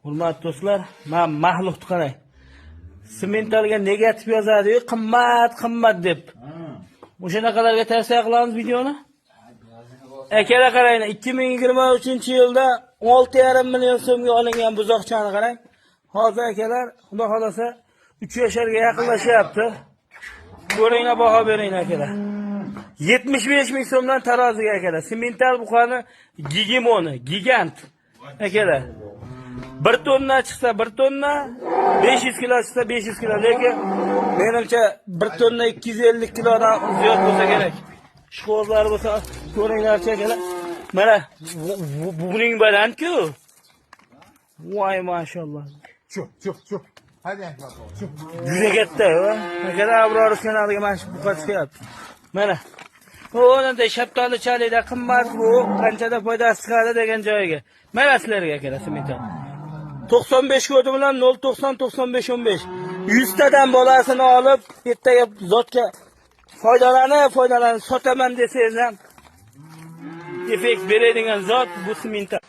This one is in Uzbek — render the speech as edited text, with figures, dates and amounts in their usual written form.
Hurmatli do'stlar, mana maxluqni qarang. Sementalga negativ yozadi-yu, qimmat, qimmat deb. O'shanaqalarga tavsiya qilamiz videoni. Akalar, qarang, 2023-yilda 6,5 million so'mga olingan buzoqchani qarang. Hozir, akalar, Xudo xolasa, 3 yasharga yaqinlashyapti. Ko'ringlar, baho beringlar, akalar. 75 ming so'mdan taroziga, akalar. Semental buqani gegemoni, gigant. Akalar. 1 tonna chiqsa 1 tonna, 500 kilo chiqsa 500 kilo, lekin menimcha 1 tonna 250 kilodan ziyod bo'lsa kerak. Ishqibozlar bo'lsa, ko'ringlarchi, akalar. Mana buning balandku. Voy, mashalloh. Çık çık çık. Hadi bakalım çık. Juda katta, akalar. Abror kanaliga mana shu buqa chiqyapti. Mana. O'nda shaftoli chalida qimmat bu, qanchada foydasi chiqadi degan joyiga. Mana sizlarga, akalar, semental. 95 kodi bilan 090 95 15. 100 tadan bolasini olib, ertaga zotga foydalanib, foydalanib sotaman desangiz ham effekt beradigan zot bu semental.